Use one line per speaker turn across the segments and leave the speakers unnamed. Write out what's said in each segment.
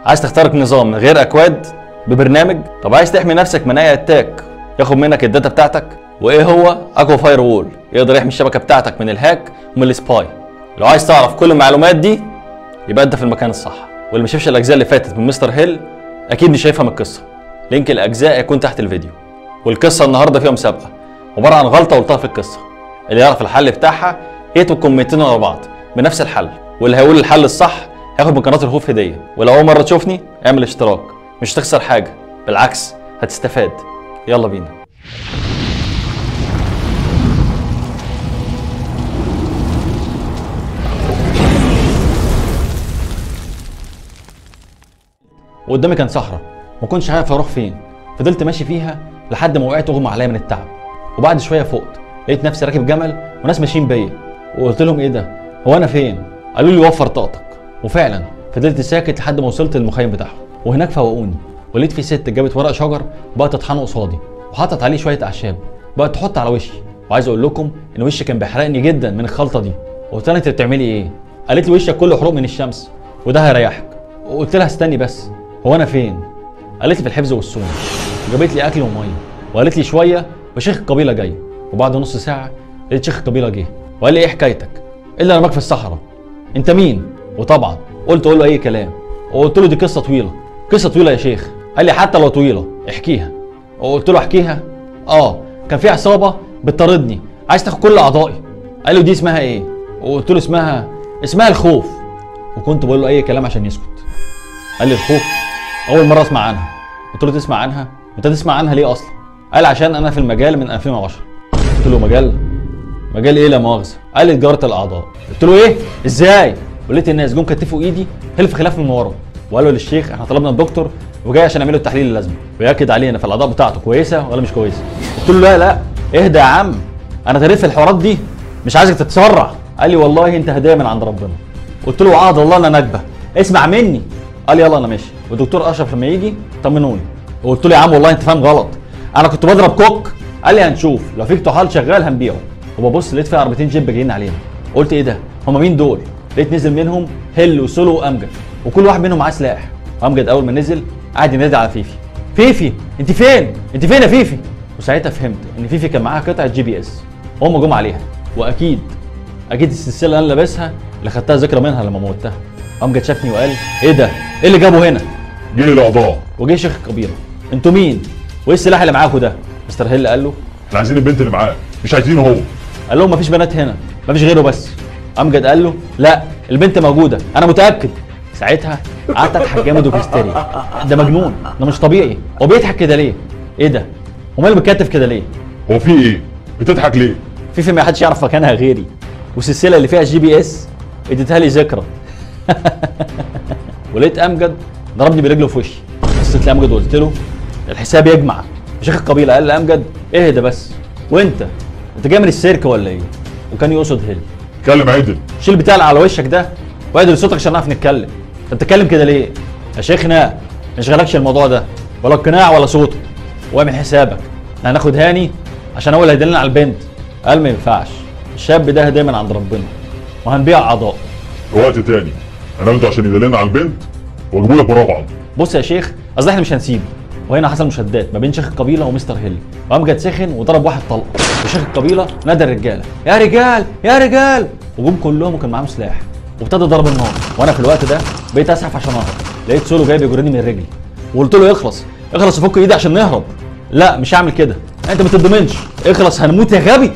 عايز تخترق نظام من غير اكواد ببرنامج؟ طب عايز تحمي نفسك من اي attack ياخد منك ال data بتاعتك؟ وايه هو اقوى firewall يقدر يحمي الشبكة بتاعتك من ال hack ومن ال spy؟ لو عايز تعرف كل المعلومات دي يبقى انت في المكان الصح. واللي ما شافش الاجزاء اللي فاتت من مستر هيل اكيد مش هيفهم القصة. link الاجزاء هيكون تحت الفيديو. والقصه النهارده فيها مسابقة عبارة عن غلطه قلتها في القصة، اللي يعرف الحل بتاعها يكتب كومنتين ورا بعض بنفس الحل، واللي هيقول الحل الصح هياخد من قناة الخوف هديه. ولو اول مرة تشوفني اعمل اشتراك، مش هتخسر حاجة، بالعكس هتستفاد. يلا بينا. وقدامي كان صحراء، ما كنتش عارف اروح فين. فضلت ماشي فيها لحد ما وقعت اغمى عليا من التعب. وبعد شوية فقت، لقيت نفسي راكب جمل وناس ماشيين بيا، وقلت لهم ايه ده؟ هو انا فين؟ قالوا لي وفر طاقتك. وفعلا فضلت ساكت لحد ما وصلت للمخيم بتاعهم، وهناك فوقوني. ولقيت في ست جابت ورق شجر بقت تطحنه قصادي، وحطت عليه شوية اعشاب بقت تحط على وشي. وعايز اقول لكم ان وشي كان بيحرقني جدا من الخلطة دي. وقلت لها انت بتعملي ايه؟ قالت لي وشك كله حروق من الشمس وده هيريحك. وقلت لها استني بس، هو انا فين؟ قالت لي في الحفظ والصون. وجابت لي اكل ومية، وقالت لي شوية وشيخ القبيلة جاي. وبعد نص ساعة لقيت شيخ القبيلة جه وقال لي ايه حكايتك؟ ايه اللي رماك في الصحراء؟ انت مين؟ وطبعا قلت اقول له اي كلام، وقلت له دي قصة طويلة، قصة طويلة يا شيخ. قال لي حتى لو طويلة احكيها. وقلت له احكيها؟ اه، كان في عصابة بتطاردني عايز تاخد كل اعضائي. قال له دي اسمها ايه؟ وقلت له اسمها الخوف. وكنت بقول له اي كلام عشان يسكت. قال لي الخوف؟ اول مرة اسمع عنها. قلت له تسمع عنها؟ انت تسمع عنها ليه اصلا؟ قال عشان انا في المجال من 2010. قلت له مجال؟ مجال ايه لا مؤاخذة؟ قال لي تجارة الاعضاء. قلت له ايه؟ ازاي؟ ولقيت الناس جم كتفوا ايدي هلف خلاف من ورا، وقالوا للشيخ احنا طلبنا الدكتور وجاي عشان نعمل له التحليل اللازم وياكد علينا في الاعضاء بتاعته كويسة ولا مش كويسة. قلت له لا لا اهدى يا عم، انا تريت في الحوارات دي، مش عايزك تتسرع. قال لي والله انت هديه من عند ربنا. قلت له وعد الله انا نكبه، اسمع مني. قال يلا انا ماشي، والدكتور اشرف لما يجي طمنوني. وقلت له يا عم والله انت فاهم غلط، انا كنت بضرب كوك. قال لي هنشوف لو فيك طحال شغال هنبيعه. وببص لقيت في عربيتين جيب جايين علينا. قلت ايه ده؟ هما مين دول؟ لقيت نزل منهم هل وسولو وامجد، وكل واحد منهم معاه سلاح. امجد اول ما نزل قعد ينادي على فيفي، فيفي انت فين؟ انت فين يا فيفي؟ وساعتها فهمت ان فيفي كان معاها قطعه GPS وهم جم عليها. واكيد اكيد السلسلة اللي انا لابسها اللي خدتها ذكرى منها لما موتها. امجد شافني وقال ايه ده؟ ايه اللي جابه هنا؟
جه الاعضاء.
وجه شيخ القبيلة، انتوا مين؟ وايه السلاح اللي معاكوا ده؟ مستر هيل قال له
احنا عايزين البنت اللي معاه، مش عايزينه هو.
قال لهم مفيش بنات هنا، مفيش غيره بس. امجد قال له لا البنت موجودة انا متاكد. ساعتها قعدت اضحك جامد وبهستيريا، ده مجنون، ده مش طبيعي، هو بيضحك كده ليه؟ ايه ده؟ وماله بيتكتف كده ليه؟
هو في ايه؟ بتضحك ليه؟
فيفي ما حدش يعرف مكانها غيري، والسلسله اللي فيها GPS اديتها لي ذكرى. ولقيت امجد ضربني برجله في وشي. بصيت لامجد وقلت له الحساب يجمع. شيخ القبيلة قال لامجد اهدى بس، وانت جاي من السيرك ولا ايه؟ وكان يقصد هيل.
اتكلم عدل،
شيل بتاع على وشك ده واعدل صوتك عشان نعرف نتكلم. انت بتتكلم كده ليه؟ يا شيخنا ما يشغلكش الموضوع ده، ولا القناع ولا صوته، واعمل حسابك احنا هناخد هاني عشان هو اللي هيدلنا على البنت. قال ما ينفعش، الشاب ده هديه من عند ربنا وهنبيع اعضاء.
وقت تاني انا عشان يدلنا على البنت واجيبه لك ورا.
بص يا شيخ اصل احنا مش هنسيبه. وهنا حصل مشادات ما بين شيخ القبيلة ومستر هيل، وامجد سخن وضرب واحد طلقه، وشيخ القبيلة نادى الرجالة يا رجال يا رجال، وجم كلهم وكان معاهم سلاح وابتدى ضرب النار. وانا في الوقت ده بقيت اسحف عشان اهرب. لقيت سولو جاي بيجرني من رجلي، وقلت له اخلص اخلص وفك ايدي عشان نهرب. لا مش هعمل كده، انت ما تضمنش، اخلص هنموت يا غبي.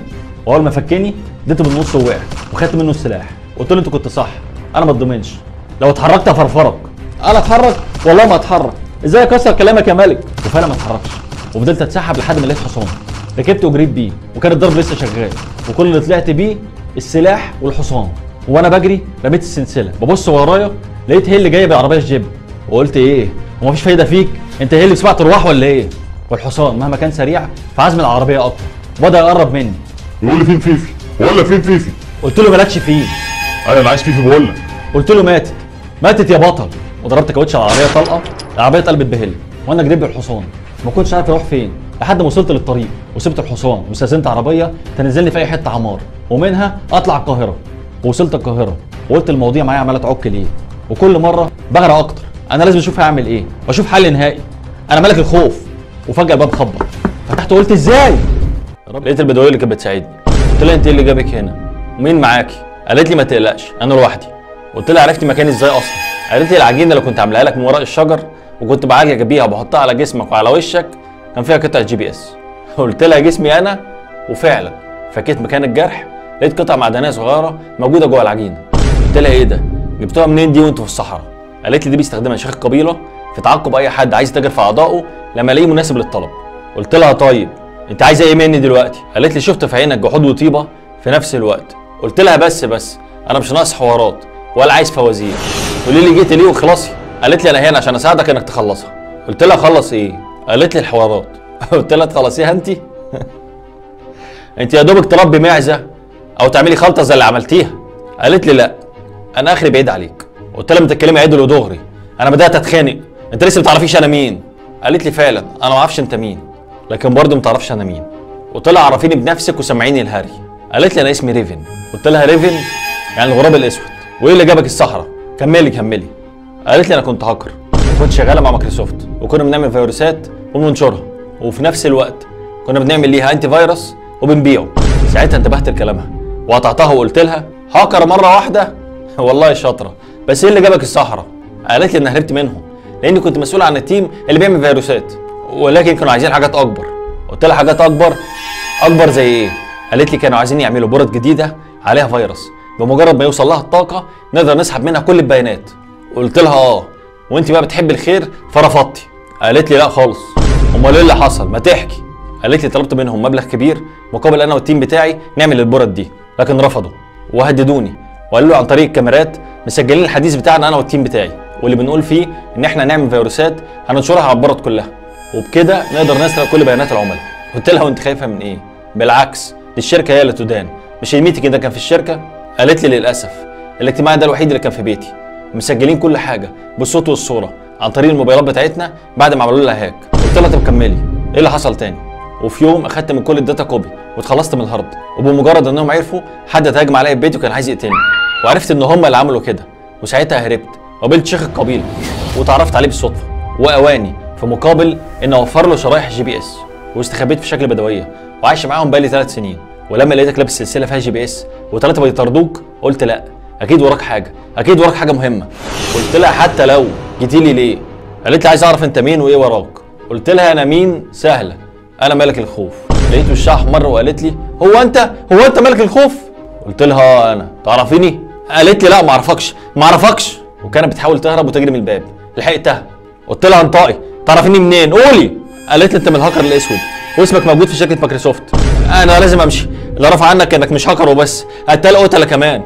واول ما فكني اديته بالنص ووقع، وخدت منه السلاح. قلت له انت كنت صح، انا ما اتضمنش، لو اتحركت افرفرك. انا اتحرك؟ والله ما اتحرك، ازاي اكسر كلامك يا ملك؟ وفعلا ما اتحركش، وفضلت اتسحب لحد ما لقيت حصان ركبت وجريت بيه، وكان الضرب لسه شغال، وكل اللي طلعت بيه السلاح والحصان. وانا بجري رميت السلسلة، ببص ورايا لقيت هيل جاية بالعربية الجيب، وقلت ايه هو مفيش فايده فيك انت هيل بسبع ارواح ولا ايه؟ والحصان مهما كان سريع فعزم العربية اكتر، وبدا يقرب مني.
يقول لي فين فيفي؟ ولا فين فيفي؟
قلت له مالكش فيه.
انا اللي عايز فيفي بقول لك.
قلت له ماتت ماتت يا بطل. وضربت كاوتش على العربية طلقه، العربية اتقلبت بهل، وانا جريت بالحصان ما كنتش عارف اروح فين، لحد ما وصلت للطريق وسبت الحصان واستاذنت عربية تنزلني في اي حتة عمار ومنها اطلع القاهرة. ووصلت القاهرة وقلت المواضيع معايا عماله تعك ليه، وكل مرة بغرق اكتر. انا لازم اشوف هعمل ايه واشوف حل نهائي، انا ملك الخوف. وفجاة الباب خبط، فتحته وقلت ازاي؟ لقيت البدوية اللي كانت بتساعدني. قلت لها انت ايه اللي جابك هنا؟ ومين معاكي؟ قالت لي ما تقلقش انا لوحدي. قلت لها عرفتي مكاني ازاي اصلا؟ قالت لي العجينة اللي كنت عاملاها لك من وراء الشجر وكنت بعالجك بيها وبحطها على جسمك وعلى وشك كان فيها قطع GPS. قلت لها جسمي انا؟ وفعلا فكيت مكان الجرح لقيت قطع معدنية صغيرة موجودة جوه العجينة. قلت لها ايه ده؟ جبتوها منين دي وانتوا في الصحراء؟ قالت لي دي بيستخدمها شيخ القبيلة في تعقب اي حد عايز يتاجر في اعضائه لما الاقيه مناسب للطلب. قلت لها طيب انت عايزه ايه مني دلوقتي؟ قالت لي شفت في عينك جحود وطيبة في نفس الوقت. قلت لها بس انا مش ناقص حوارات ولا عايز فوازير، قولي لي جيت ليه وخلاصي. قالت لي انا هنا عشان اساعدك انك تخلصها. قلت لها خلص ايه؟ قالت لي الحوارات. قلت لها تخلصيها انت؟ انت يا دوبك تربي معزة او تعملي خلطه زي اللي عملتيها. قالت لي لا انا اخري بعيد عليك. قلت لها ما تتكلمي عدل ودغري، انا بدات اتخانق، انت لسه ما تعرفيش انا مين. قالت لي فعلا انا ما اعرفش انت مين، لكن برضه ما تعرفش انا مين. قلت لها عرفيني بنفسك وسمعيني الهري. قالت لي انا اسمي ريفن. قلت لها ريفن يعني الغراب الاسود، وايه اللي جابك الصحراء؟ كملي كملي. قالت لي انا كنت هاكر وكنت شغالة مع مايكروسوفت، وكنا بنعمل فيروسات وبننشرها، وفي نفس الوقت كنا بنعمل ليها antivirus وبنبيعه. ساعتها انتبهت لكلامها وقطعتها وقلت لها هاكر مرة واحدة؟ والله شاطرة، بس ايه اللي جابك الصحراء؟ قالت لي ان هربت منهم لاني كنت مسؤول عن ال team اللي بيعمل فيروسات، ولكن كانوا عايزين حاجات اكبر. قلت لها حاجات اكبر؟ اكبر زي ايه؟ قالت لي كانوا عايزين يعملوا board جديدة عليها فيروس، بمجرد ما يوصل لها الطاقة نقدر نسحب منها كل البيانات. قلت لها اه، وانت بقى بتحبي الخير فرفضتي. قالت لي لا خالص. امال ايه اللي حصل؟ ما تحكي. قالت لي طلبت منهم مبلغ كبير مقابل انا وال team بتاعي نعمل ال board دي، لكن رفضوا وهددوني وقالوا عن طريق الكاميرات مسجلين الحديث بتاعنا انا وال team بتاعي، واللي بنقول فيه ان احنا هنعمل فيروسات هننشرها على ال board كلها، وبكده نقدر نسرق كل بيانات العملاء. قلت لها وانت خايفة من ايه؟ بالعكس دي الشركة هي اللي تدان، مش ال meeting ده كان في الشركة؟ قالت لي للاسف الاجتماع ده الوحيد اللي كان في بيتي، مسجلين كل حاجة بالصوت والصورة عن طريق الموبايلات بتاعتنا بعد ما عملوا لها hack. قلت لها طب كملي ايه اللي حصل تاني؟ وفي يوم اخدت من كل ال data copy واتخلصت من ال hard، وبمجرد انهم عرفوا حد اتهاجم عليا في بيتي وكان عايز يقتلني، وعرفت ان هم اللي عملوا كده، وساعتها هربت وقابلت شيخ القبيلة وتعرفت عليه بالصدفة واواني في مقابل ان اوفر له شرايح GPS، واستخبيت في شكل بدويه وعايش معاهم بقالي 3 سنين. ولما لقيتك لابس سلسلة فيها GPS وثلاثة بيطاردوك قلت لا اكيد وراك حاجة، اكيد وراك حاجة مهمة. قلت لها حتى لو جيتي لي ليه؟ قالت لي عايز اعرف انت مين وايه وراك. قلت لها انا مين؟ سهلة، انا ملك الخوف. لقيت وشها احمر وقالت لي هو انت ملك الخوف؟ قلت لها انا، تعرفيني؟ قالت لي لا ما اعرفكش ما اعرفكش، وكانت بتحاول تهرب وتجري من الباب. لحقتها قلت لها انطقي تعرفيني منين؟ قولي. قالت لي انت من الهاكر الاسود واسمك موجود في شركة مايكروسوفت. انا لازم امشي، اللي اعرف عنك انك مش هاكر وبس، قتال قتله كمان.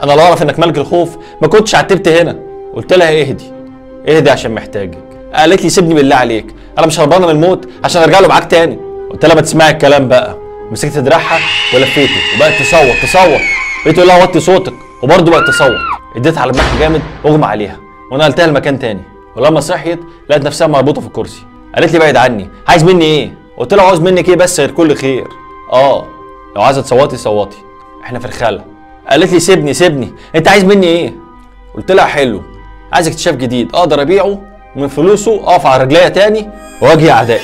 انا لو اعرف انك ملك الخوف ما كنتش عتبت هنا. قلت لها اهدي اهدي عشان محتاجك. قالت لي سيبني بالله عليك، انا مش هربانه من الموت عشان ارجع له معاك تاني. قلت لها ما تسمعي الكلام بقى. مسكت دراعها ولفيته وبقت تصوت تصوت، بقيت اقول لها وطي صوتك وبرضه بقت تصوت. اديتها على دماغها جامد واغمى عليها ونقلتها لمكان تاني. ولما صحيت لقيت نفسها مربوطة في الكرسي. قالت لي بعد عني، عايز مني ايه؟ قلت لها عاوز منك ايه بس غير كل خير. اه لو عايزه تصوتي صوتي، احنا في الخالة. قالت لي سيبني سيبني، انت عايز مني ايه؟ قلت لها حلو، عايز اكتشاف جديد اقدر ابيعه ومن فلوسه اقف على رجليا تاني واواجه اعدائي.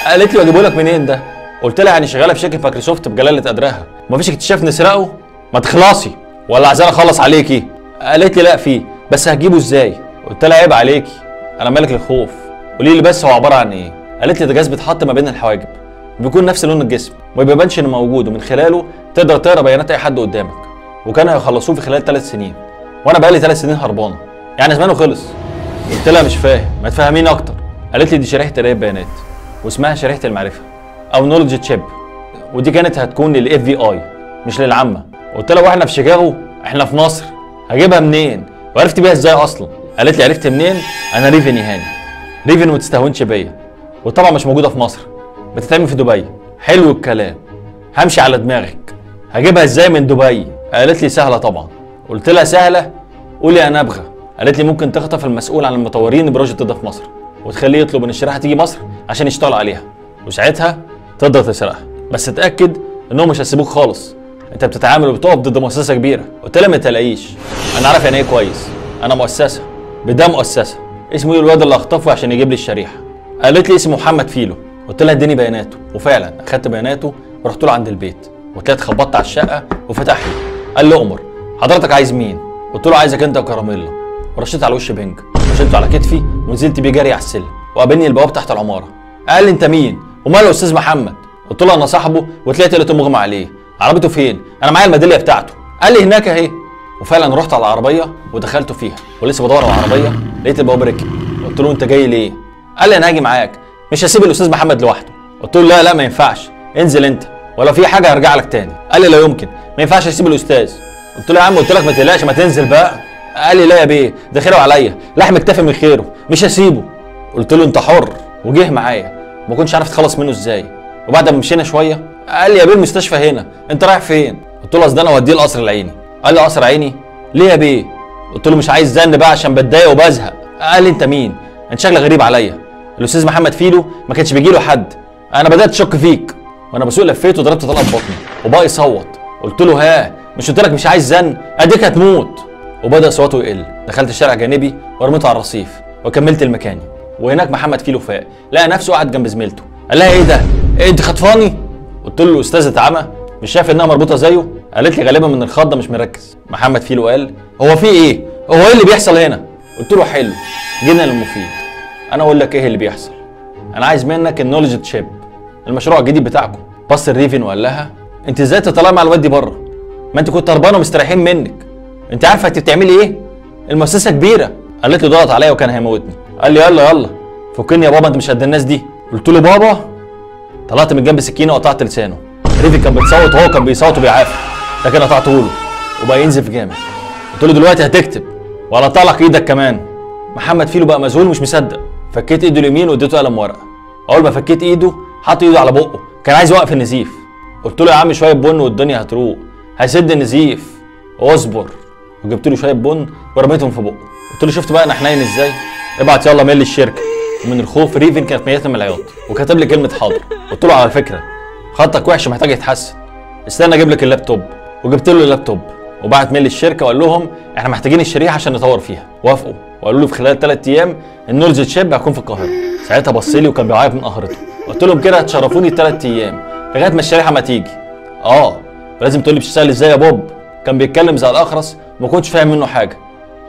قالت لي واجيبه لك منين ده؟ قلت لها يعني شغالة في شركة مايكروسوفت بجلاله قدرها، مفيش اكتشاف نسرقه؟ ما تخلصي ولا عايزاني اخلص عليكي؟ قالت لي لا فيه، بس هتجيبه ازاي؟ قلت لها عيب عليكي، انا ملك الخوف، قولي لي بس هو عبارة عن ايه؟ قالت لي ده جهاز بيتحط ما بين الحواجب، بيكون نفس لون الجسم وما بيبانش انه موجود، ومن خلاله تقدر تقرا بيانات اي حد قدامك. وكانوا هيخلصوه في خلال 3 سنين، وانا بقالي 3 سنين هربانه، يعني زمانه خلص. قلت لها مش فاهم، ما تفهميني اكتر. قالت لي دي شريحة قرايه بيانات واسمها شريحة المعرفة او knowledge chip، ودي كانت هتكون لل FBI مش للعامة. قلت لها واحنا في شيكاغو؟ احنا في مصر، هجيبها منين؟ وعرفت بيها ازاي اصلا؟ قالت لي عرفت منين؟ انا ريفن يا هاني، ريفن وما تستهونش بيا، وطبعا مش موجودة في مصر، بتتعمل في دبي. حلو الكلام، همشي على دماغك، هجيبها ازاي من دبي؟ قالت لي سهلة طبعا. قلت لها سهلة؟ قولي انا ابغى. قالت لي ممكن تخطف المسؤول عن المطورين ال project ده في مصر وتخليه يطلب ان الشريحة تيجي مصر عشان يشتغل عليها، وساعتها تقدر تسرقها، بس اتاكد انهم مش هيسيبوك خالص، انت بتتعامل وبتقف ضد مؤسسة كبيرة. قلت لها ما تقلقيش، انا عارف يعني ايه كويس، انا مؤسسة بده مؤسسة. اسمه ايه الواد اللي اخطفه عشان يجيب لي الشريحة؟ قالت لي اسمه محمد فيلو. قلت لها اديني بياناته، وفعلا اخدت بياناته ورحت له عند البيت، وطلعت خبطت على الشقة وفتح لي. قال لي امر حضرتك عايز مين؟ قلت له عايزك انت وكراميلا، ورشيت على وش بنج وشلته على كتفي ونزلت بيه جري على السلم، وقابلني البواب تحت العمارة. قال لي انت مين؟ وماله استاذ محمد؟ قلت له انا صاحبه، وطلعت لقيته مغمى عليه. عربيته فين؟ انا معايا الميداليه بتاعته. قال لي هناك اهي. وفعلا رحت على العربية ودخلته فيها، ولسه بدور على العربية لقيت البواب ركب. قلت له انت جاي ليه؟ قال لي انا هاجي معاك، مش هسيب الاستاذ محمد لوحده. قلت له لا لا ما ينفعش، انزل انت ولو في حاجة هرجع لك تاني. قال لي لا يمكن، ما ينفعش اسيب الاستاذ. قلت له يا عم قلت لك ما تقلقش، ما تنزل بقى. قال لي لا يا بيه، ده خيره عليا، لحم اكتفي من خيره، مش هسيبه. قلت له انت حر، وجه معايا، ما كنتش عارف اتخلص منه ازاي. وبعد ما مشينا شوية قال لي يا بيه المستشفى هنا، انت رايح فين؟ قلت له اصل انا اوديه القصر العيني. قال لي قصر عيني؟ ليه يا بيه؟ قلت له مش عايز زن بقى عشان بتضايق وبزهق. قال لي انت مين؟ انت شكلك غريب عليا، الاستاذ محمد فيلو ما كانش بيجي له حد، انا بدات اشك فيك. وانا بسوق لفيت وضربت طلقه في بطني وبقى يصوت. قلت له ها مش قلت لك مش عايز زن، اديك هتموت. وبدا صوته يقل. دخلت الشارع جانبي ورميته على الرصيف وكملت لمكاني. وهناك محمد فيلو فاق، لقى نفسه قاعد جنب زميلته. قال لها ايه ده؟ إيه انت خطفاني؟ قلت له الاستاذ اتعمى، مش شايف انها مربوطة زيه؟ قالت لي غالبا من الخضه مش مركز. محمد فيلو قال هو في ايه؟ هو ايه اللي بيحصل هنا؟ قلت له حلو، جينا للمفيد. انا اقول لك ايه اللي بيحصل، انا عايز منك ال knowledge chip، المشروع الجديد بتاعكم. بص الريفن وقال لها انت ازاي تطلعي مع الواد دي بره؟ ما انت كنت هربانه ومستريحين منك، انت عارفه انت بتعملي ايه؟ المؤسسة كبيرة. قالت له ضغط عليا وكان هيموتني. قال لي يلا يلا فكني يا بابا، انت مش قد الناس دي. قلت له بابا؟ طلعت من جنب سكينة وقطعت لسانه. ريفن كان بتصوت وهو كان بيصوت وبيعافر، لكن قطعته له وبقى ينزف جامد. قلت له دلوقتي هتكتب ولا طلق ايدك كمان. محمد فيلو بقى مذهول ومش مصدق. فكيت ايده اليمين واديته قلم ورقة. اول ما فكيت ايده حط ايده على بقه، كان عايز يوقف النزيف. قلت له يا عم شوية بن والدنيا هتروق، هيسد النزيف اصبر. وجبت له شوية بن ورميتهم في بقه. قلت له شفت بقى انا حنين ازاي؟ ابعت يلا mail للشركة. ومن الخوف ريفن كانت ميته من العياط وكتب لي كلمة حاضر. قلت له على فكرة خطك وحش محتاج يتحسن، استنى اجيب لك اللابتوب. وجبت له اللابتوب وبعت mail للشركة وقال لهم احنا محتاجين الشريحة عشان نطور فيها. وافقوا وقالوا له في خلال 3 ايام ال knowledge chip هيكون في القاهرة. ساعتها بص لي وكان بيعيط من قهرته. قلت لهم كده هتشرفوني 3 ايام لغاية ما الشريحة ما تيجي. ولازم تقول لي بتشتغل ازاي يا بوب. كان بيتكلم زي الاخرس وما كنتش فاهم منه حاجة،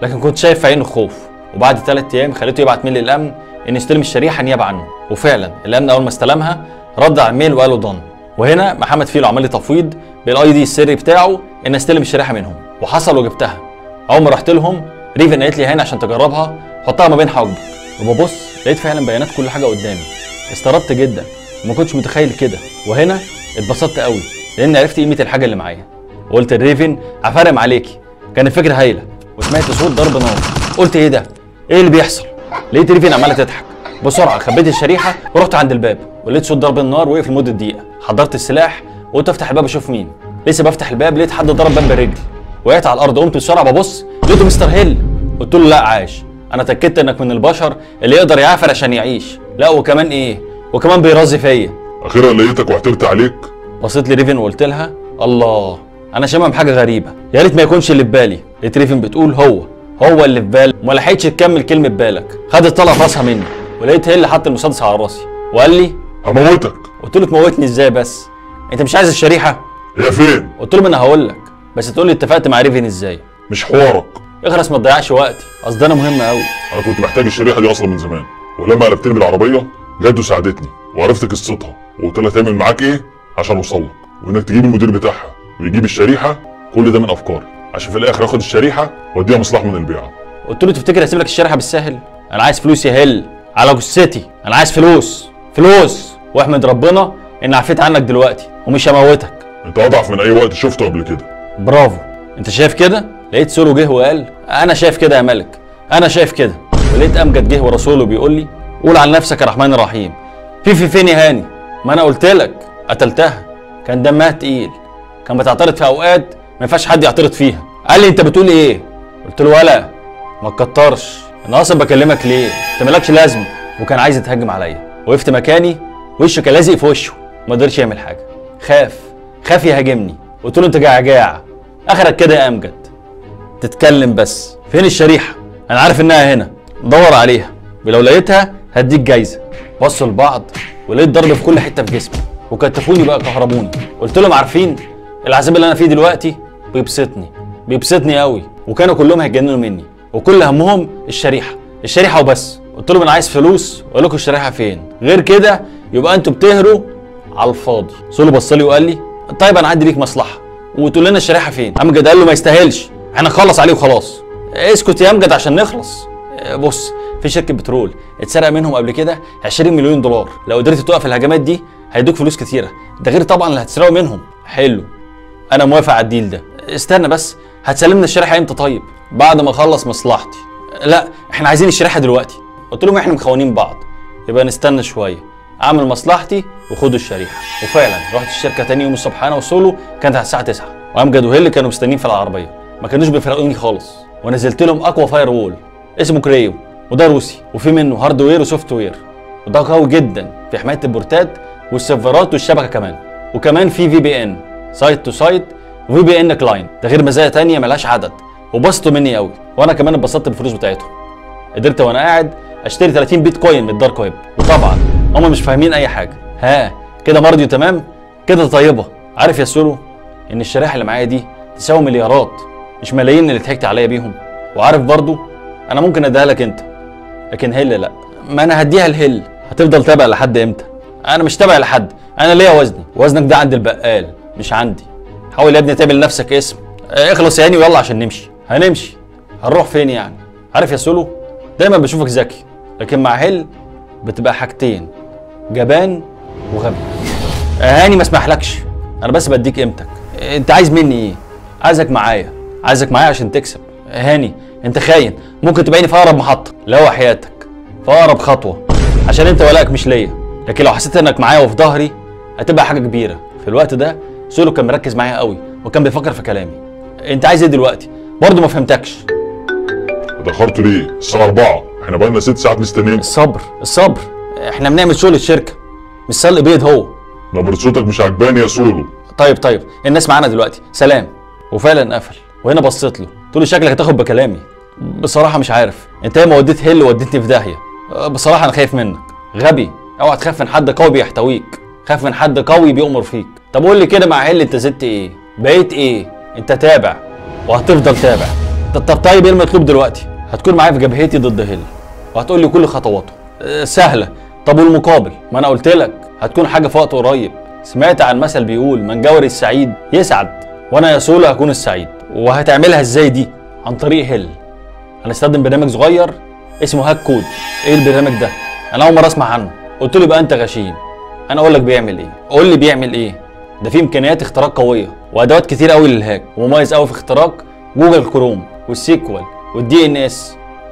لكن كنت شايف في عينه الخوف. وبعد 3 ايام خليته يبعت mail للامن ان يستلم الشريحة نيابة عنه. وفعلا الامن اول ما استلمها رد على ال mail وقالوا done. وهنا محمد فيلو عمل لي تفويض بال ID السري بتاعه ان استلم الشريحة منهم، وحصل وجبتها. اول ما رحت لهم ريفن قالت لي هنا عشان تجربها حطها ما بين حواجبك. وببص لقيت فعلا بيانات كل حاجة قدامي. استغربت جدا وما كنتش متخيل كده. وهنا اتبسطت قوي لان عرفت قيمة الحاجة اللي معايا. وقلت لريفن عفارم عليكي، كانت فكرة هايلة. وسمعت صوت ضرب نار، قلت ايه ده؟ ايه اللي بيحصل؟ لقيت ريفن عماله تضحك. بسرعة خبيت الشريحة ورحت عند الباب ولقيت صوت ضرب النار وقف لمدة دقيقة. حضرت السلاح وقلت افتح الباب اشوف مين. لسه بفتح الباب لقيت حد ضرب باب بالرجل. وقعت على الارض، قمت بسرعة ببص لقيته مستر هيل. قلت له لا عاش، انا اتاكدت انك من البشر اللي يقدر يعافر عشان يعيش. لا وكمان ايه؟ وكمان بيرازي فيا.
اخيرا لقيتك واعترت عليك.
بصيت لريفن وقلت لها الله انا شامم حاجة غريبة، يا ريت ما يكونش اللي في بالي. لقيت ريفن بتقول هو اللي في بالي، وما لحقتش تكمل كلمة بالك، خدت طلقه في راسها مني. ولقيت هيل حط المسدس على راسي وقال لي
هموتك.
قلت له تموتني ازاي بس؟ انت مش عايز الشريحة؟
هي فين؟
قلت له ما انا هقول لك، بس تقول لي اتفقت مع ريفن ازاي؟
مش حوارك.
اخرس ما تضيعش وقتي، اصل ده انا مهم قوي.
انا كنت محتاج الشريحة دي اصلا من زمان، ولما قلبتني بالعربية جت وساعدتني وعرفت قصتها وقلت لها تعمل معاك ايه عشان اوصل لك، وانك تجيب المدير بتاعها ويجيب الشريحة. كل ده من افكاري عشان في الاخر اخد الشريحة واديها مصلحة من البيعة.
قلت له تفتكر هسيب لك الشريحة بالسهل؟ انا عايز فلوس يا هيل، على جثتي انا عايز فلوس فلوس. واحمد ربنا ان عفيت عنك دلوقتي ومش هموتك.
انت اضعف من اي وقت شفته قبل كده.
برافو، انت شايف كده؟ لقيت سولو جه وقال انا شايف كده يا ملك، انا شايف كده. ولقيت امجد جه ورا سولو بيقول لي قول على نفسك يا رحمن الرحيم. في فين يا هاني؟ ما انا قلت لك قتلتها، كان دمها تقيل، كان بتعترض في اوقات ما ينفعش حد يعترض فيها. قال لي انت بتقول ايه؟ قلت له ولا ما تكترش، انا اصلا بكلمك ليه؟ انت مالكش لازمه. وكان عايز يتهجم عليا، وقفت مكاني وشه كان لازق في وشه، ما قدرش يعمل حاجة، خاف يهاجمني. قلت له انت جعجاع اخرك كده يا امجد، تتكلم بس. فين الشريحة؟ انا عارف انها هنا، دور عليها. ولو لقيتها هديك جايزة. بصوا لبعض ولقيت ضرب في كل حتة في جسمي، وكتفوني بقى كهربوني. قلت لهم عارفين العذاب اللي انا فيه دلوقتي بيبسطني، بيبسطني قوي. وكانوا كلهم هيتجننوا مني، وكل همهم الشريحة، الشريحة وبس. قلت لهم انا عايز فلوس واقول لكم الشريحة فين، غير كده يبقى انتوا بتهروا على الفاضي. سولو بص لي وقال لي طيب انا عندي ليك مصلحة وتقول لنا الشريحة فين. امجد قال له ما يستاهلش، احنا نخلص عليه وخلاص. اسكت يا امجد عشان نخلص. بص، في شركة بترول اتسرق منهم قبل كده 20 مليون دولار، لو قدرت توقف الهجمات دي هيدوك فلوس كتيرة، ده غير طبعا اللي هتسرقوا منهم. حلو، انا موافق على الديل ده. استنى بس، هتسلمنا الشريحة امتى؟ طيب بعد ما اخلص مصلحتي. لا احنا عايزين الشريحة دلوقتي. قلت لهم احنا مخونين بعض، يبقى نستنى شوية، اعمل مصلحتي وخدوا الشريحة. وفعلا رحت الشركة تاني يوم الصبح انا وسولو، كانت على الساعة 9، وامجد وهيل كانوا مستنيين في العربية، ما كانوش بيفرقوني خالص. ونزلت لهم اقوى firewall اسمه Kerio، وده روسي وفي منه hardware و software، وده قوي جدا في حماية البورتات والسيرفرات والشبكة كمان، وكمان في VPN site to site و VPN client، ده غير مزايا تانية ملهاش عدد. وبسطوا مني قوي، وانا كمان اتبسطت بالفلوس بتاعتهم. قدرت وانا قاعد اشتري 30 بيتكوين من ال dark web، وطبعا هم مش فاهمين اي حاجة. ها كده مرضي تمام كده طيبة. عارف يا سولو ان الشريحة اللي معايا دي تساوي مليارات مش ملايين اللي ضحكت عليا بيهم. وعارف برضو انا ممكن اديها لك انت، لكن هيل لا. ما انا هديها لهيل. هتفضل تابع لحد امتى؟ انا مش تابع لحد، انا ليا وزني، وزنك ده عند البقال مش عندي. حاول يا ابني تعمل لنفسك اسم. اخلص يا هاني ويلا عشان نمشي. هنمشي هنروح فين يعني؟ عارف يا سولو دايما بشوفك ذكي، لكن مع هيل بتبقى حاجتين، جبان وغبي. هاني ما اسمحلكش، انا بس بديك قيمتك. انت عايز مني ايه؟ عايزك معايا، عايزك معايا عشان تكسب. هاني انت خاين، ممكن تبقيني في اقرب محطة، لا وحياتك في اقرب خطوة، عشان انت ولائك مش ليا، لكن لو حسيت انك معايا وفي ظهري هتبقى حاجة كبيرة. في الوقت ده سولو كان مركز معايا قوي وكان بيفكر في كلامي. انت عايز ايه دلوقتي؟ برضه ما فهمتكش.
اتاخرتوا ليه؟ الساعة 4، احنا بقالنا 6 ساعات مستنيين.
الصبر الصبر، احنا بنعمل شغل الشركة مش سلق بيض. هو
نبرة صوتك مش عجباني يا سولو.
طيب الناس معانا دلوقتي، سلام. وفعلا قفل. وهنا بصيت له قلت له شكلك هتاخد بكلامي. بصراحة مش عارف، انت ياما وديت هيل ووديتني في داهية. بصراحة انا خايف منك. غبي، اوعى تخاف من حد قوي بيحتويك، خاف من حد قوي بيؤمر فيك. طب قول لي كده مع هيل انت زدت ايه؟ بقيت ايه؟ انت تابع وهتفضل تابع. طب طيب ايه المطلوب دلوقتي؟ هتكون معايا في جبهتي ضد هيل وهتقول لي كل خطواته. سهلة. طب والمقابل؟ ما انا قلت لك هتكون حاجة في وقت قريب. سمعت عن مثل بيقول من جاور السعيد يسعد، وانا يا سولو هكون السعيد. وهتعملها ازاي دي؟ عن طريق هيل. هنستخدم برنامج صغير اسمه Hack Code. ايه البرنامج ده؟ انا اول مرة اسمع عنه. قلت له يبقى انت غشيم، انا اقول لك بيعمل ايه. قول لي بيعمل ايه؟ ده فيه امكانيات اختراق قوية وادوات كتير قوي لل hack، ومميز قوي في اختراق Google Chrome وال SQL وال DNS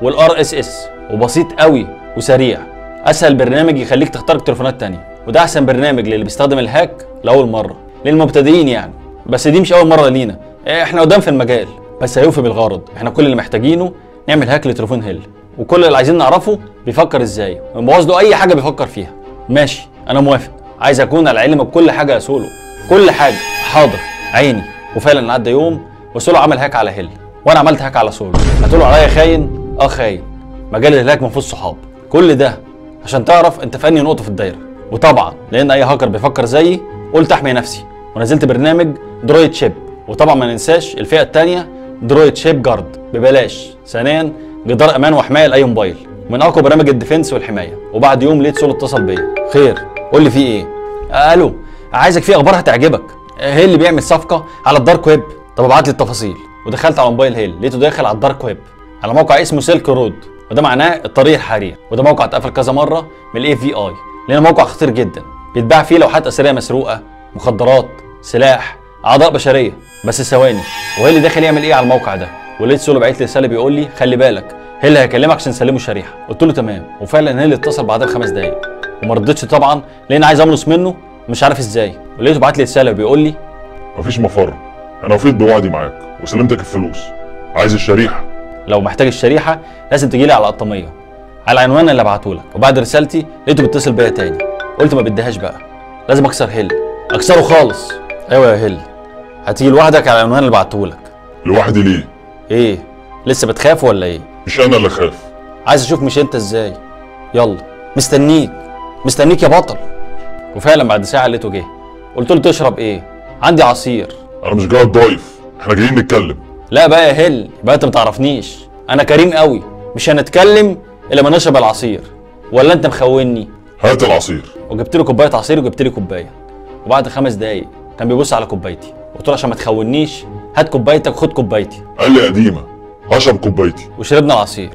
وال RSS، وبسيط قوي وسريع. اسهل برنامج يخليك تخترق تليفونات تانية، وده احسن برنامج للي بيستخدم ال hack لاول مرة، للمبتدئين يعني. بس دي مش اول مرة لينا، احنا قدام في المجال، بس هيوفي بالغرض. احنا كل اللي محتاجينه نعمل hack لتليفون هيل، وكل اللي عايزين نعرفه بيفكر ازاي ونبوظ له اي حاجة بيفكر فيها. ماشي انا موافق، عايز اكون على علم بكل حاجة يا سولو، كل حاجة. حاضر عيني. وفعلا عدى يوم وسولو عمل hack على هيل، وانا عملت hack على سولو. هتقولوا عليا خاين؟ اه خاين، مجال ال hack ما فيهوش صحاب. كل ده عشان تعرف انت في انهي نقطة في الدايرة. وطبعا لان اي هاكر بيفكر زيي قلت احمي نفسي، ونزلت برنامج Droid Chip. وطبعا ما ننساش الفئة الثانية Droid Chip Guard ببلاش. ثانيا جدار امان وحماية لاي موبايل، من اقوى برامج ال defense والحماية. وبعد يوم لقيت سولو اتصل بيا. خير قول لي في ايه؟ الو عايزك في اخبار هتعجبك. هيل اللي بيعمل صفقة على ال dark web. طب ابعت لي التفاصيل. ودخلت على موبايل هيل لقيته داخل على ال dark web على موقع اسمه Silk Road، وده معناه الطريق الحرير. وده موقع اتقفل كذا مرة من ال FBI لانه موقع خطير جدا، بيتباع فيه لوحات اثرية مسروقه، مخدرات، سلاح، اعضاء بشرية. بس ثواني، وهيل اللي داخل يعمل ايه على الموقع ده؟ ولقيت سولو بعت لي رسالة بيقول لي خلي بالك هيل هيكلمك عشان نسلمه الشريحة. قلت له تمام. وفعلا هيل اتصل بعدها ب5 دقايق، وما رضيتش طبعا لان عايز املص منه مش عارف ازاي. ولقيته بعت لي رسالة بيقول لي
مفيش مفر، انا وفيت بوعدي معاك وسلمتك الفلوس، عايز الشريحة.
لو محتاج الشريحة لازم تجي لي على القطاميه على العنوان اللي ابعته لك. وبعد رسالتي لقيته بيتصل بيا تاني. قلت ما بديهاش بقى، لازم اكسر هيل، اكسره خالص. ايوه يا هيل، هتيجي لوحدك على العنوان اللي بعته لك.
لوحدي ليه؟
ايه لسه بتخاف ولا ايه؟
مش انا اللي خاف.
عايز اشوف مش انت ازاي. يلا مستنيك مستنيك يا بطل. وفعلا بعد ساعة لقيته جه. قلت له تشرب ايه؟ عندي عصير.
انا مش جاي اتضايف، احنا جايين نتكلم.
لا بقى يا هل، بقى انت ما تعرفنيش، انا كريم قوي، مش هنتكلم الا ما نشرب العصير، ولا انت مخوني؟
هات العصير.
وجبت له كوباية عصير وجبت لي كوباية. وبعد 5 دقايق كان بيبص على كوبايتي. قلت له عشان ما تخونيش هات كوبايتك وخد كوبايتي.
قال لي قديمة، هشرب كوبايتي.
وشربنا العصير.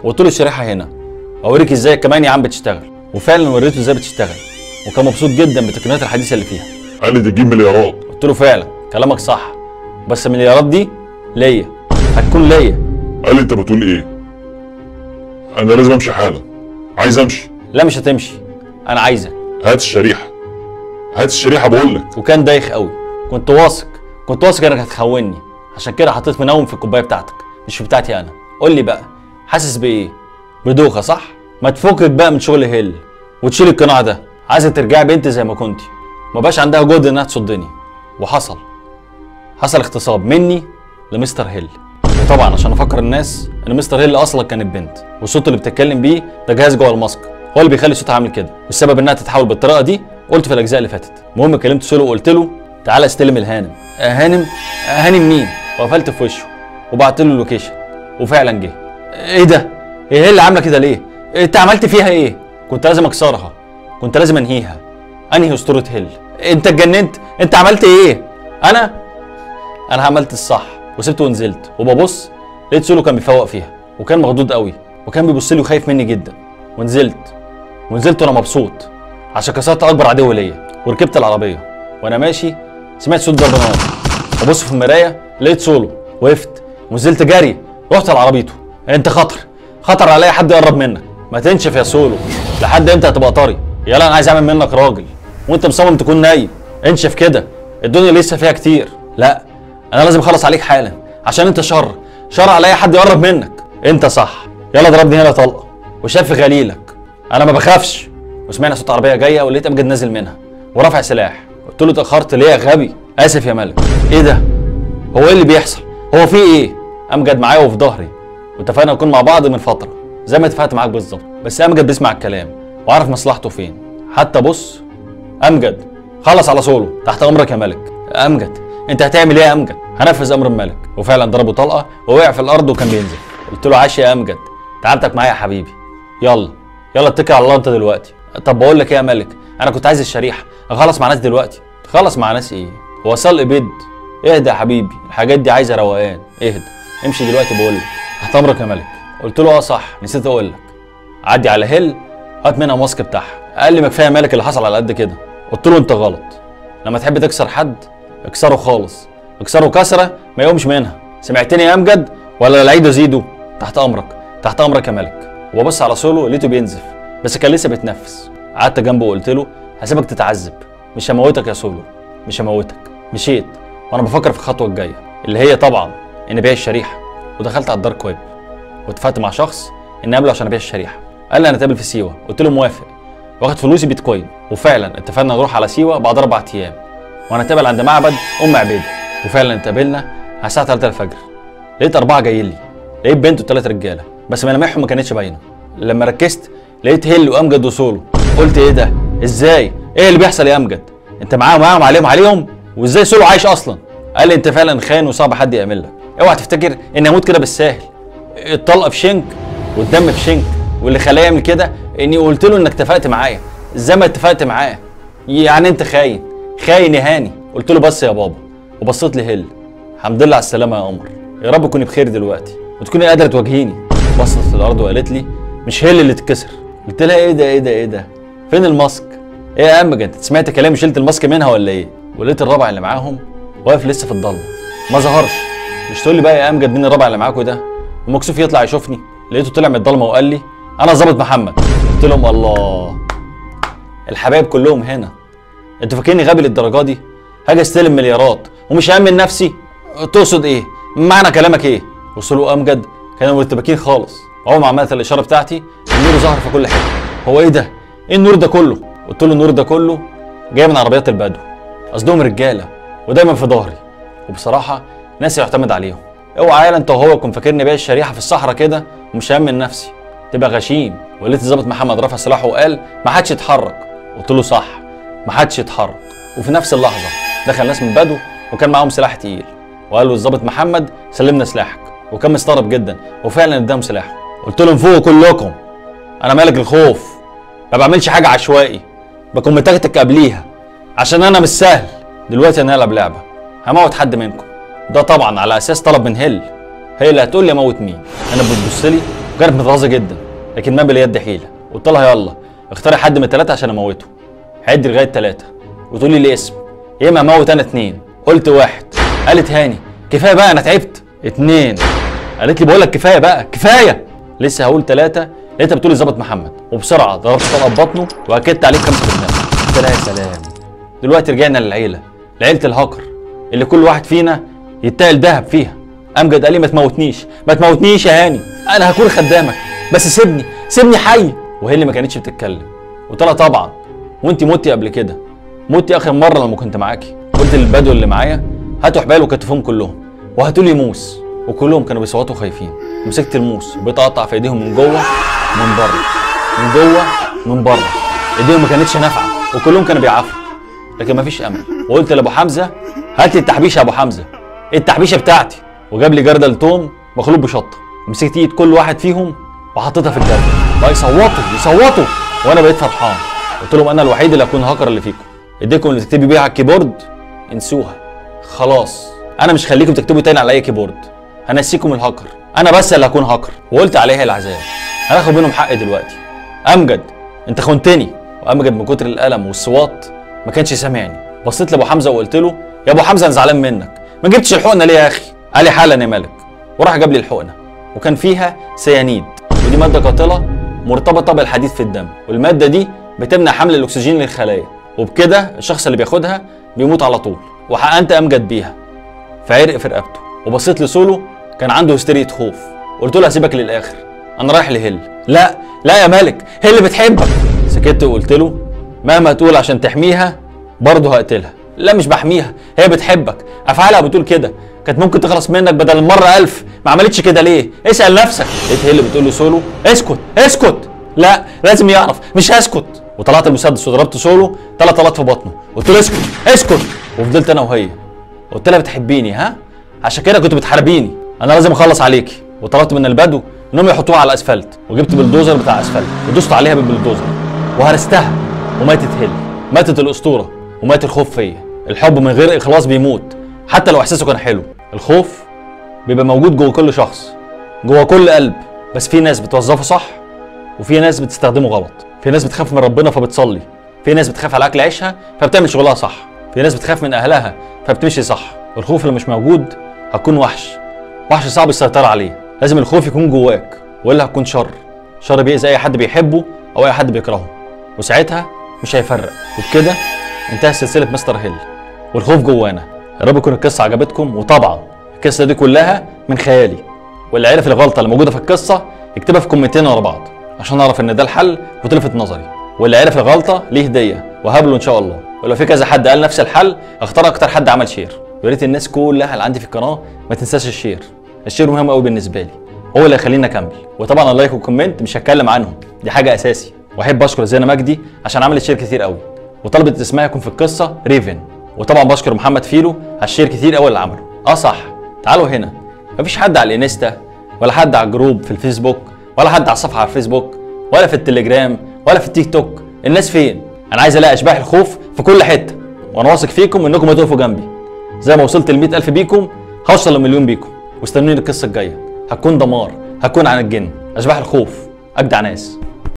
وقلت له الشريحة هنا، اوريك ازاي كمان يا عم بتشتغل. وفعلا وريته ازاي بتشتغل، وكان مبسوط جدا بالتقنيات الحديثة اللي فيها.
قال لي دي تجيب مليارات.
قلت له فعلا كلامك صح، بس المليارات دي ليا، هتكون ليا.
قال لي انت بتقول ايه؟ انا لازم امشي حالا، عايز امشي.
لا مش هتمشي، انا عايزك.
هات الشريحة، هات الشريحة بقول لك.
وكان دايخ قوي. كنت واثق، كنت واثق انك هتخوني، عشان كده حطيت منوم في الكوباية بتاعتك مش في بتاعتي انا. قول لي بقى حاسس بايه؟ بدوخه صح؟ ما تفكك بقى من شغل هيل وتشيل القناع ده. عايزه ترجعي بنت زي ما كنتي، ما بقاش عندها جهد انها تصدني. وحصل، حصل اغتصاب مني لمستر هيل. وطبعا عشان افكر الناس ان مستر هيل اصلا كانت بنت، والصوت اللي بتتكلم بيه ده جهاز جوه ال mask هو اللي بيخلي صوتها عامل كده، والسبب انها تتحول بالطريقة دي قلت في الاجزاء اللي فاتت. المهم كلمت سولو وقلت له تعالى استلم الهانم. هانم؟ هانم مين؟ وقفلت في وشه وبعت له ال location، وفعلا جه. ايه ده؟ ايه اللي عامله كده ليه؟ انت عملت فيها ايه؟ كنت لازم اكسرها، كنت لازم انهيها، انهي اسطورة هيل. انت اتجننت؟ انت عملت ايه؟ انا عملت الصح وسبته ونزلت. وببص لقيت سولو كان بيفوق فيها، وكان مخضوض قوي، وكان بيبص لي وخايف مني جدا. ونزلت وانا مبسوط عشان كسرت اكبر عدو ليا. وركبت العربية وانا ماشي سمعت صوت ضرب نار. ببص في المراية لقيت سولو. وقفت ونزلت جري، رحت على عربيته. انت خطر، خطر عليا حد يقرب منك. ما تنشف يا سولو، لحد امتى هتبقى طري؟ يلا انا عايز اعمل منك راجل وانت مصمم تكون نايم. انشف كده، الدنيا لسه فيها كتير. لا انا لازم اخلص عليك حالا عشان انت شر، شر عليا حد يقرب منك. انت صح، يلا ضربني هنا طلقه وشاف غليلك. انا ما بخافش. وسمعنا صوت عربية جاية ولقيت امجد نازل منها ورافع سلاح. قلت له اتاخرت ليه يا غبي؟ اسف يا ملك. ايه ده؟ هو ايه اللي بيحصل؟ هو في ايه؟ امجد معايا وفي ظهري، واتفقنا نكون مع بعض من فترة زي ما اتفقت معاك بالظبط. بس امجد بيسمع الكلام وعارف مصلحته فين. حتى بص امجد خلص على سولو. تحت امرك يا ملك. امجد انت هتعمل ايه يا امجد؟ هنفذ امر الملك. وفعلا ضربه طلقه ووقع في الارض وكان بينزل. قلت له عاش يا امجد، تعبتك معايا يا حبيبي، يلا يلا اتكل على الله انت دلوقتي. طب بقول لك ايه يا ملك، انا كنت عايز الشريحة، اخلص مع ناس دلوقتي. تخلص مع ناس ايه؟ هو سلق بيض؟ اهدى يا حبيبي، الحاجات دي عايزه روقان، اهدى امشي دلوقتي بقول لك. تحت امرك يا ملك. قلت له اه صح نسيت اقول لك، عدي على هيل هات منها mask بتاعها. قال لي ما كفاية مالك اللي حصل على قد كده. قلت له انت غلط، لما تحب تكسر حد اكسره خالص، اكسره كسره ما يقومش منها. سمعتني يا امجد ولا العيد ازيده؟ تحت امرك، تحت امرك يا ملك. وببص على سولو لقيته بينزف بس كان لسه بيتنفس. قعدت جنبه وقلت له هسيبك تتعذب، مش هموتك يا سولو، مش هموتك. مشيت وانا بفكر في الخطوة الجاية اللي هي طبعا ان ابيع الشريحة. ودخلت على ال dark web واتفقت مع شخص ان اقابله عشان ابيع الشريحة. قال لي هنتقابل في سيوه، قلت له موافق واخد فلوسي بيتكوين. وفعلا اتفقنا نروح على سيوه بعد 4 ايام وهنتقابل عند معبد ام عبيده. وفعلا اتقابلنا على الساعة 3 الفجر. لقيت 4 جايين لي، لقيت بنت و3 رجاله بس ملامحهم ما كانتش باينة. لما ركزت لقيت هيل وامجد وسولو. قلت ايه ده؟ ازاي؟ ايه اللي بيحصل يا امجد؟ انت معاهم معاهم عليهم عليهم، وازاي سولو عايش اصلا؟ قال لي انت فعلا خاين وصعب حد يامن لك، اوعى تفتكر اني هموت كده بالساهل. الطلقة في شنك والدم في شنك، واللي خلاه يعمل كده اني قلت له انك اتفقت معايا. ازاي ما اتفقت معاه؟ يعني انت خاين، خاين يا هاني. قلت له بس يا بابا. وبصيت لهيل، الحمد لله على السلامة يا قمر، يا رب تكوني بخير دلوقتي وتكوني قادرة تواجهيني. بصت في الارض وقالت لي مش هيل اللي تتكسر. قلت لها ايه ده ايه ده ايه ده؟ فين ال mask؟ ايه يا امجد انت سمعت كلامي شلت ال mask منها ولا ايه؟ ولقيت الرابع اللي معاهم واقف لسه في الضلمة ما ظهرش. مش تقول لي بقى يا امجد مين الرابع اللي معاكوا ده؟ ومكسوف يطلع يشوفني. لقيته طلع من الضلمة وقال لي انا ظابط محمد. قلت لهم الله، الحبايب كلهم هنا، انتوا فاكريني غبي للدرجة دي؟ هاجي استلم مليارات ومش هامن نفسي؟ تقصد ايه؟ معنى كلامك ايه؟ وصلوا امجد كانوا مرتبكين خالص. اول ما عملت الاشارة بتاعتي النور ظهر في كل حتة. هو ايه ده؟ ايه النور ده كله؟ قلت له النور ده كله جاي من عربيات البدو، قصدهم رجاله ودايما في ظهري، وبصراحة ناس يعتمد عليهم. اوعى يالا انت وهو كنت فاكرني بايع الشريحة في الصحراء كده ومش هامن نفسي. تبقى غشيم. ولقيت الظابط محمد رفع سلاحه وقال ما حدش يتحرك. قلت له صح، ما حدش يتحرك. وفي نفس اللحظة دخل ناس من بدو وكان معاهم سلاح تقيل، وقال له الظابط محمد سلمنا سلاحك، وكان مستغرب جدا وفعلا اداهم سلاحه. قلت لهم فوقوا كلكم، انا مالك الخوف، ما بعملش حاجة عشوائي، بكون متكتك قبليها عشان انا مش سهل. دلوقتي انا هلعب لعبه، هموت حد منكم. ده طبعا على اساس طلب من هيل، هي اللي هتقول لي اموت مين. انا بتبص لي وكانت متغاظه جدا، لكن ما باليد حيله. قلت لها يلا اختاري حد من 3 عشان اموته، هعد لغاية 3 وتقولي لي اسم، يا اما اموت انا 2. قلت 1، قالت هاني كفاية بقى انا تعبت. 2، قالت لي بقول لك كفاية بقى كفاية. لسه هقول 3 لقيتها بتقول ظابط محمد، وبسرعة ضربت طلقه ببطنه واكدت عليه 5 في دماغه. قلت لها يا سلام. دلوقتي رجعنا للعيلة، لعيلة الهاكر اللي كل واحد فينا يتقل دهب فيها. امجد قال لي ما تموتنيش ما تموتنيش يا هاني، انا هكون خدامك، بس سيبني سيبني حي. وهي اللي ما كانتش بتتكلم. قلت لها طبعا، وانت متي قبل كده، متي اخر مرة لما كنت معاكي. قلت للبدو اللي معايا هاتوا حبال وكتفهم كلهم وهاتوا لي موس، وكلهم كانوا بيصوتوا خايفين. مسكت الموس وبقيت في ايديهم من جوه من بره، من جوه من بره، ايديهم ما كانتش نافعة وكلهم كانوا بيعافروا، لكن مفيش امل. وقلت لابو حمزة هات لي التحبيشه يا ابو حمزة، التحبيشه بتاعتي. وجاب لي جردل توم مخلوط بشطه، مسكت ايد كل واحد فيهم وحطيتها في الجردل، بقى يصوتوا يصوتوا وانا بقيت فرحان. قلت لهم انا الوحيد اللي هكون هاكر اللي فيكم، ايديكم اللي تكتبي بيها على ال keyboard انسوها خلاص، انا مش خليكم تكتبوا تاني على اي keyboard، هنسيكم الهاكر، انا بس اللي هكون هاكر. وقلت عليها العذاب، هناخد منهم حق دلوقتي. امجد انت خنتني. وامجد من كتر الالم والصوات ما كانش سامعني. بصيت لابو حمزة وقلت له يا ابو حمزة انا زعلان منك، ما جبتش الحقنة ليه يا اخي؟ قال لي حالا يا مالك. وراح جاب لي الحقنة، وكان فيها سيانيد، ودي مادة قاتله مرتبطة بالحديد في الدم، والمادة دي بتمنع حمل الاكسجين للخلايا، وبكده الشخص اللي بياخدها بيموت على طول. وحقنت امجد بيها فعرق في رقبته. وبصيت لسولو كان عنده هستيرية خوف، قلت له هسيبك للاخر، انا رايح لهل. لا لا يا مالك، هي اللي بتحبك. سكت وقلت له مهما تقول عشان تحميها برضه هقتلها. لا مش بحميها، هي بتحبك، افعالها بتقول كده، كانت ممكن تخلص منك بدل المرة 1000، ما عملتش كده ليه؟ اسال نفسك. لقيت هي اللي بتقول له سولو اسكت اسكت، لا لازم يعرف، مش هسكت. وطلعت المسدس وضربت سولو 3 طلقات في بطنه، قلت له اسكت اسكت. وفضلت انا وهي، قلت لها بتحبيني ها؟ عشان كده كنت بتحاربيني، انا لازم اخلص عليكي. وطلبت من البدو انهم يحطوها على الاسفلت، وجبت بلدوزر بتاع اسفلت ودوست عليها بالبلدوزر وهرستها، وماتت هيل، ماتت الاسطورة، ومات الخوف فيا. الحب من غير اخلاص بيموت حتى لو احساسه كان حلو. الخوف بيبقى موجود جوه كل شخص، جوه كل قلب، بس في ناس بتوظفه صح وفي ناس بتستخدمه غلط. في ناس بتخاف من ربنا فبتصلي، في ناس بتخاف على اكل عيشها فبتعمل شغلها صح، في ناس بتخاف من اهلها فبتمشي صح. الخوف اللي مش موجود هتكون وحش، وحش صعب السيطرة عليه. لازم الخوف يكون جواك، والا هتكون شر، شر بيأذي اي حد بيحبه او اي حد بيكرهه، وساعتها مش هيفرق. وبكده انتهى سلسلة مستر هيل والخوف جوانا. يا رب تكون القصة عجبتكم، وطبعا القصة دي كلها من خيالي، واللي عرف الغلطة اللي موجودة في القصة يكتبها في كومنتين ورا بعض عشان اعرف ان ده الحل وتلفت نظري. واللي عرف الغلطة ليه هديه وهبله ان شاء الله. ولو في كذا حد قال نفس الحل اختار اكتر حد عمل share. ويا ريت الناس كلها اللي عندي في القناة ما تنساش ال share، ال share مهم قوي بالنسبة لي، هو اللي هيخليني اكمل. وطبعا ال like وال comment مش هتكلم عنهم، دي حاجة اساسي. واحب اشكر زينة مجدي عشان عملت share كتير قوي وطلبت اسمها يكون في القصة ريفن. وطبعا بشكر محمد فيلو على ال share كتير قوي اللي عمله. اه صح، تعالوا هنا، مفيش حد على الانستا ولا حد على ال group في الفيسبوك ولا حد على الصفحة على الفيسبوك ولا في التليجرام ولا في التيك توك. الناس فين؟ انا عايز الاقي اشباح الخوف في كل حتة، وانا واثق فيكم انكم هتقفوا جنبي. زي ما وصلت ل 100,000 بيكم هوصل ل1,000,000 بيكم. واستنوني القصة الجاية، هتكون دمار، هتكون عن الجن، اشباح الخوف، اجدع ناس.